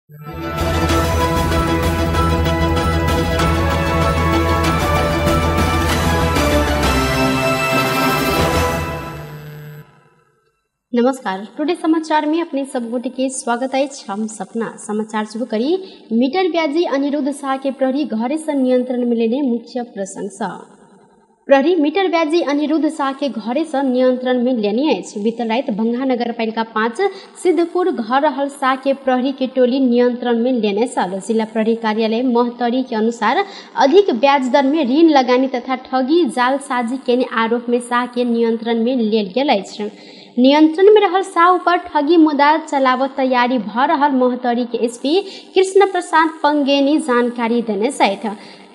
नमस्कार, टुडे समाचार में अपने सब गोटे के स्वागत अछि। हम सपना समाचार शुरू करी। मीटर ब्याजी अनिरुद्ध शाह के प्रहरी घरे से नियंत्रण में लेने मुख्य प्रशंसा। प्रहरी मीटर ब्याजी अनिरुद्ध शाह के घरे से नियंत्रण में लेने अछि। बीतल राति भंगा नगरपालिका 5 सिद्धपुर घर रहल शाह के प्रहरी के टोली नियंत्रण में लेने छल। जिला प्रहरी कार्यालय महोत्तरी के अनुसार अधिक ब्याज दर में ऋण लगानी तथा ठगी जालसाजी केने आरोप में शाह के नियंत्रण में लेल गेल अछि। नियंत्रण में रहल शाह ऊपर ठगी मुद्दा चलाव तैयारी भ रहल महोत्तरी के एसपी कृष्ण प्रसाद पंगेनी जानकारी देने छथि।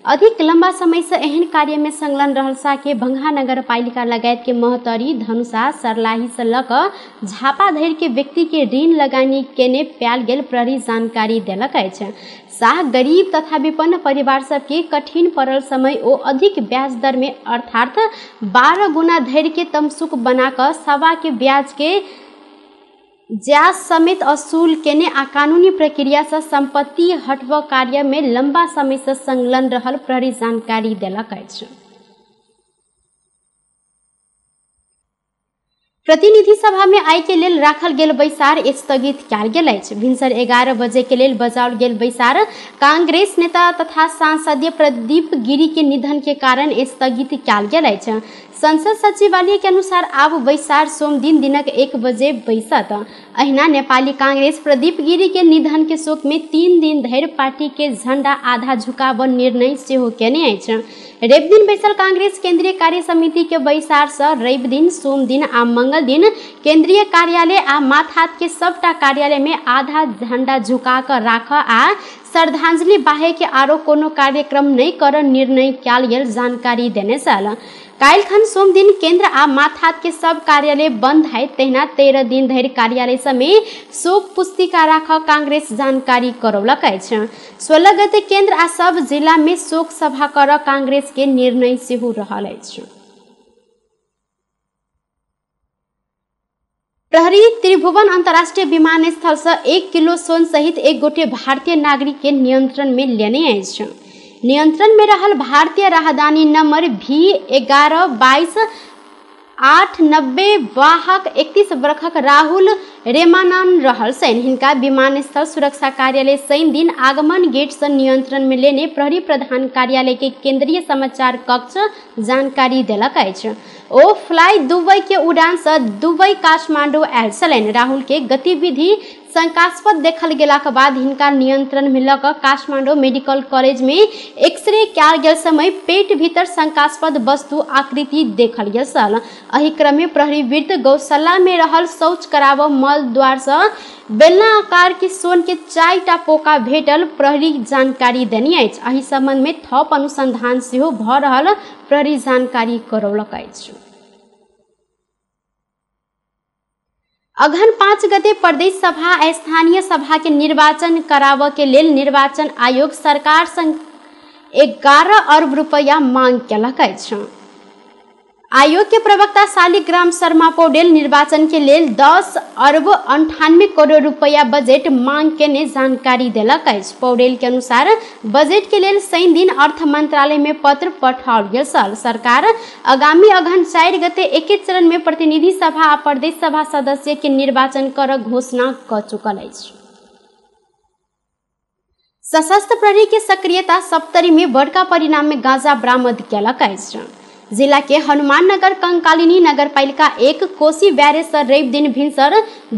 अधिक लंबा समय से एहन कार्य में संलग्न रहल शाह के भंगा नगरपालिका लगायत के महोत्तरी, धनुषा, सरलाही से लऽ कऽ झापा धरि के व्यक्ति के ऋण लगानी केने पायल गेल प्रहरी जानकारी देलक अछि। शाह गरीब तथा विपन्न परिवार सबके कठिन पड़ल समय ओ अधिक ब्याज दर में अर्थात 12 गुना धरि के तमसुक बना कऽ सवा के ब्याज के जायज समेत असूल केने आ कानूनी प्रक्रिया से संपत्ति हटब कार्य में लंबा समय से संलग्न रहल प्रहरी जानकारी देलक अछि। प्रतिनिधि सभा में आइ के लेल राखल गेल बैसार स्थगित कयल गेल अछि। भिनसर 11 बजे के लेल बजाओल गेल बैसार कांग्रेस नेता तथा सांसदीय प्रदीप गिरी के निधन के कारण स्थगित कयल गेल अछि। संसद सचिवालय के अनुसार आब बैसार सोम दिन दिनक 1 बजे बैसत। अहिना नेपाली कांग्रेस प्रदीप गिरी के निधन के शोक में 3 दिन धरि पार्टी के झंडा आधा झुकाब निर्णय सेहो केने अछि। रवि दिन बैसल कांग्रेस केंद्रीय कार्य समिति के बैसार से रवि दिन, सोम दिन आ मंगल दिन केंद्रीय कार्यालय आ माथात के सबटा कार्यालय में आधा झंडा झुका कर राख आ श्रद्धांजलि बाहे के आरो कोनो कार्यक्रम नहीं कर निर्णय कयल गेल जानकारी देने छल। काल्हिखन सोम दिन केंद्र आ माथात के सब कार्यालय बंद है, तहिना 13 दिन धरि कार्यालय समेत शोक पुस्तिका राख कांग्रेस जानकारी करौलक अछि। 16 गते केंद्र आ सब जिला में शोक सभा कर कांग्रेस के निर्णय सेहो रहल अछि। प्रहरी त्रिभुवन अंतर्राष्ट्रीय विमानस्थल से 1 किलो सोन सहित 1 गोटे भारतीय नागरिक के नियंत्रण में लेने अछि। नियंत्रण में रहल भारतीय राहदानी नंबर V11 22 890 वाहक 31 वर्षक राहुल रेमानन रहल छनि। हिनका विमानस्थल सुरक्षा कार्यालय शनि दिन आगमन गेट से नियंत्रण में लेने प्रहरी प्रधान कार्यालय के केंद्रीय समाचार कक्ष जानकारी देलक अछि। ओ फ्लाई दुबई के उड़ान से दुबई काठमांडू आयल छलनि। राहुल के गतिविधि शंकास्पद देखल गेलाक बाद हिनका नियंत्रण में लऽ कऽ काठमांडू मेडिकल कॉलेज में एक्सरे कयल गेल समय पेट भीतर शंकास्पद वस्तु आकृति देखल गेल छल। एहि क्रम में प्रहरी वृत्त गौशाला में रहल शौच कराब मल द्वार से बेलना आकार के सोन के 4टा पोका भेटल प्रहरी जानकारी देने अछि। एहि संबंध में थप अनुसंधान सेहो भऽ रहल प्रहरी जानकारी करौलक अछि। अगहन 5 गते प्रदेश सभा आ स्थानीय सभा के निर्वाचन कराबऽ के लेल निर्वाचन आयोग सरकार संग 11 अरब रुपया मांग केलक अछि। आयोग के प्रवक्ता शालिग्राम शर्मा पौडेल निर्वाचन के लेल 10 अरब 98 करोड़ रुपया बजट मांग केने जानकारी देलक अछि। पौडेल के अनुसार बजट के लेल शनि दिन अर्थ मंत्रालय में पत्र पठाओल गेल छल। सरकार आगामी अगहन 4 गते एके चरण में प्रतिनिधि सभा आ प्रदेश सभा सदस्य के निर्वाचन कर घोषणा क चुकल अछि। सशस्त्र प्रहरी के सक्रियता सप्तरी में बड़का परिणाम में गांजा बरामद केलक अछि। जिला के हनुमाननगर कंकालिनी नगरपालिका 1 कोसी बैरेज से रवि दिन भिनसर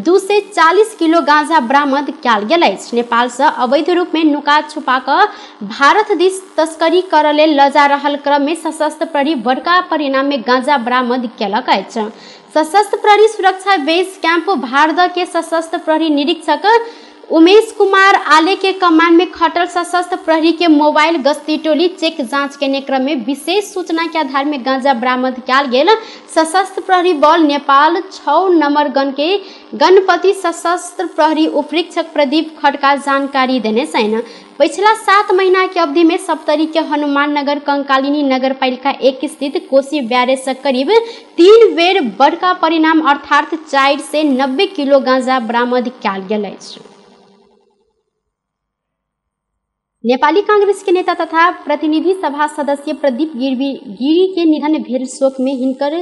240 किलो गांजा बरामद कयल गेल अछि। नेपाल से अवैध रूप में नुका छुपा कऽ भारत दिस तस्करी करऽ लेल लऽ जा रहल क्रम में सशस्त्र प्रहरी बड़का परिणाम में गांजा बरामद केलक अछि। सशस्त्र प्रहरी सुरक्षा बेस कैंप भारद के सशस्त्र प्रहरी निरीक्षक उमेश कुमार आले के कमान में खटल सशस्त्र प्रहरी के मोबाइल गश्ती टोली चेक जांच के क्रम में विशेष सूचना के आधार में गांजा बरामद कयल गेल। सशस्त्र प्रहरी बल नेपाल 6 नंबर गण के गणपति सशस्त्र प्रहरी उपरीक्षक प्रदीप खड़का जानकारी देने छनि। पिछला 7 महीना के अवधि में सप्तरी के हनुमाननगर कंकालिनी नगरपालिका 1 स्थित कोसी बैरेज से करीब 3 बेर बड़का परिणाम अर्थात 490 किलो गांजा बरामद कयल गेल अछि। नेपाली कांग्रेस के नेता तथा प्रतिनिधि सभा सदस्य प्रदीप गिरी के निधन भेल शोक में हिनकर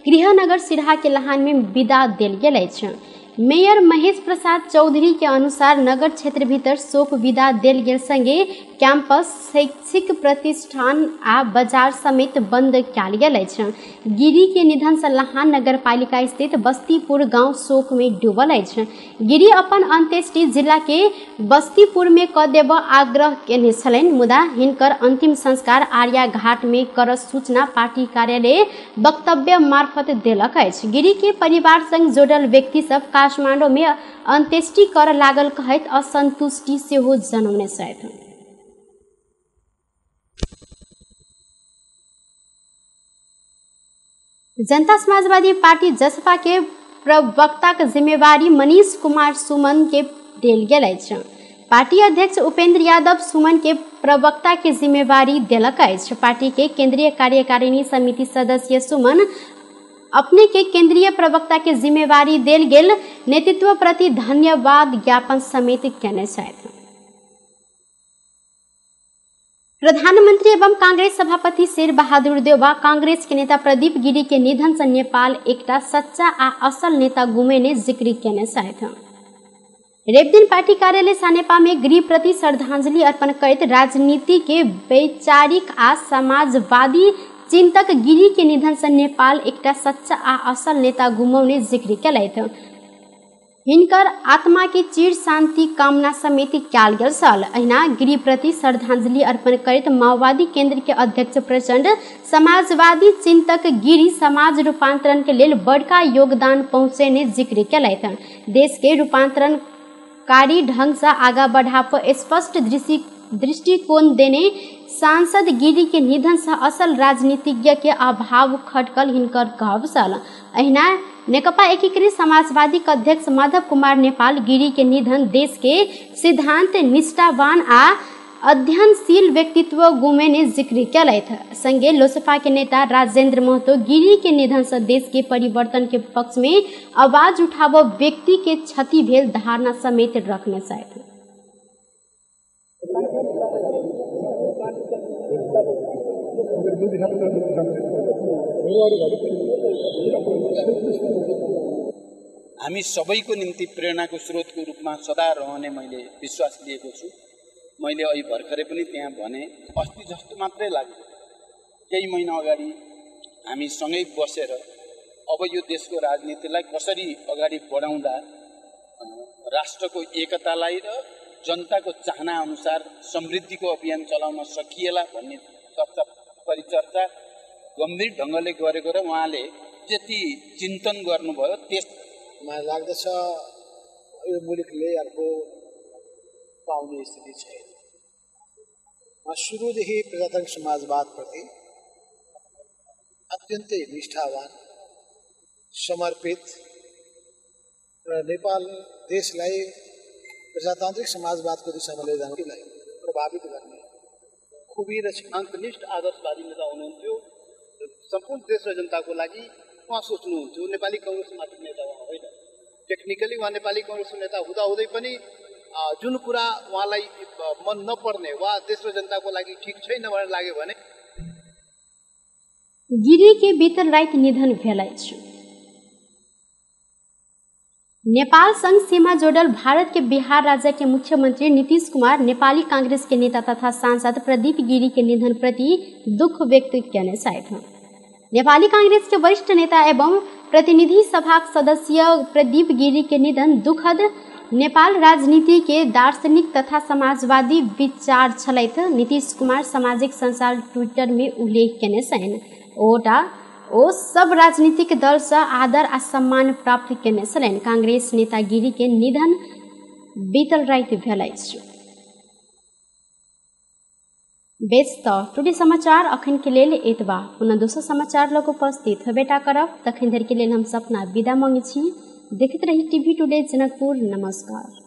गृहनगर सिरहा के लहान में विदा देल गेल अछि। मेयर महेश प्रसाद चौधरी के अनुसार नगर क्षेत्र भीतर शोक विदा देल गेल संगे कैंपस, शैक्षिक प्रतिष्ठान आ बाजार समेत बंद कयल गेल अछि। गिरी के निधन से लहान नगरपालिका स्थित बस्तीपुर गांव शोक में डूबल अछि। गिरी अपन अंत्येष्टि जिला के बस्तीपुर में क देब आग्रह केने छलनि, मुदा हिनकर अंतिम संस्कार आर्या घाट में कर सूचना पार्टी कार्यालय वक्तव्य मार्फत देलक अछि। गिरी के परिवार संग जोड़ल व्यक्ति सब काठमाडौँ में अंत्येष्टि कर लागल कहैत असंतुष्टि सेहो जनौने छथि। जनता समाजवादी पार्टी जसपा के प्रवक्ता के जिम्मेवारी मनीष कुमार सुमन के देल गेल अछि। पार्टी अध्यक्ष उपेंद्र यादव सुमन के प्रवक्ता के जिम्मेवारी देलक अछि। पार्टी के केंद्रीय कार्यकारिणी समिति सदस्य सुमन अपने के केंद्रीय प्रवक्ता के जिम्मेवारी देल गेल नेतृत्व प्रति धन्यवाद ज्ञापन समेत केने छथि। प्रधानमंत्री एवं कांग्रेस सभापति शेर बहादुर देउवा कांग्रेस के नेता प्रदीप गिरी के निधन से नेपाल एकटा सच्चा आ असल नेता गुमेने जिक्र केने छथि। रविदिन पार्टी कार्यालय सानेपा में गिरी प्रति श्रद्धांजलि अर्पण करैत राजनीति के वैचारिक आ समाजवादी चिंतक गिरी के निधन से नेपाल एकटा सच्चा आ असल नेता गुमौने जिक्र केलथि। हिनकर आत्मा के चिर शांति कामना समेत कयल गेल छल। अहिना गिरी प्रति श्रद्धांजलि अर्पण करैत माओवादी केंद्र के अध्यक्ष प्रचंड समाजवादी चिंतक गिरी समाज रूपांतरण के लेल बड़का योगदान पहुँचेने जिक्र केलथि। देश के रूपांतरणकारी ढंग से आगा बढ़ाब स्पष्ट दृष्टिकोण देने सांसद गिरी के निधन से असल राजनीतिज्ञ के अभाव खटकल हिनकर कहब छल। अहिना नेकपा एकीकृत समाजवादी के अध्यक्ष माधव कुमार नेपाल गिरी के निधन देश के सिद्धांत निष्ठावान आ अध्ययनशील व्यक्तित्व गुमेने जिक्र केलथि। संगे लोसपा के नेता राजेंद्र महतो गिरी के निधन से देश के परिवर्तन के पक्ष में आवाज उठाब व्यक्ति के क्षति भेल धारणा समेत रखने छथि। हामी सबैको निम्ति प्रेरणाको स्रोतको रूपमा सदा रहने मैले विश्वास लिएको छु। मैले अहिले भर्खरै पनि त्यहाँ भने, अस्ति जस्तो मात्रै लाग्यो, केही महिना अगाडि हामी सँगै बसेर अब यो देशको राजनीतिलाई कसरी अगाडि बढाउँदा राष्ट्रको एकतालाई र जनताको चाहना अनुसार समृद्धिको अभियान चलाउन सकिएला भन्ने चर्चा परिचर्चा गम्भीर ढङ्गले गरेको र उहाँले त्यति चिन्तन गर्नुभयो। त्यस मलाई लाग्दछ यो मुलुकले अर्को पाउने स्थिति छैन। म सुरुदेखि प्रजातान्त्रिक समाजवादप्रति अत्यन्तै निष्ठावान, समर्पित र नेपाल देशलाई प्रजातान्त्रिक समाजवादको दिशामा लैजानलाई प्रभावित गर्ने खुबी र सिद्धान्तनिष्ठ आदर्शवादी नेता हुनुहुन्थ्यो। सम्पूर्ण देश र जनताको लागि उहाँ सोच्नुहुन्थ्यो। नेपाली कङ्ग्रेस मात्र नेता उहाँ होइन, टेक्निकली उहाँ नेपाली कङ्ग्रेसको नेता हुँदाहुँदै पनि जुन कुरा उहाँलाई मन नपर्ने वा देश र जनताको लागि ठिक छैन भनेर लाग्यो भने गिरी के बीतल राति निधन भेल अछि। नेपाल संग सीमा जोड़ल भारत के बिहार राज्य के मुख्यमंत्री नीतीश कुमार नेपाली कांग्रेस के नेता तथा सांसद प्रदीप गिरी के निधन प्रति दुख व्यक्त केने छथि। नेपाली कांग्रेस के वरिष्ठ नेता एवं प्रतिनिधि सभा सदस्य प्रदीप गिरी के निधन दुखद नेपाल राजनीति के दार्शनिक तथा समाजवादी विचार छलथि। नीतीश कुमार सामाजिक संचार ट्विटर में उल्लेख केने छनि। ओ सब राजनीतिक दल से आदर आ सम्मान प्राप्त केने छलनि। कांग्रेस नेता गिरी के निधन बीतल राति भेल अछि। बेस त टुडे समाचार अखन के लेल एतबा। पुनः दोसर समाचार लग उपस्थित होबेटा करब। तखन धरि के लेल हम सपना विदा मांगै छी। देखैत रही टीवी टुडे जनकपुर। नमस्कार।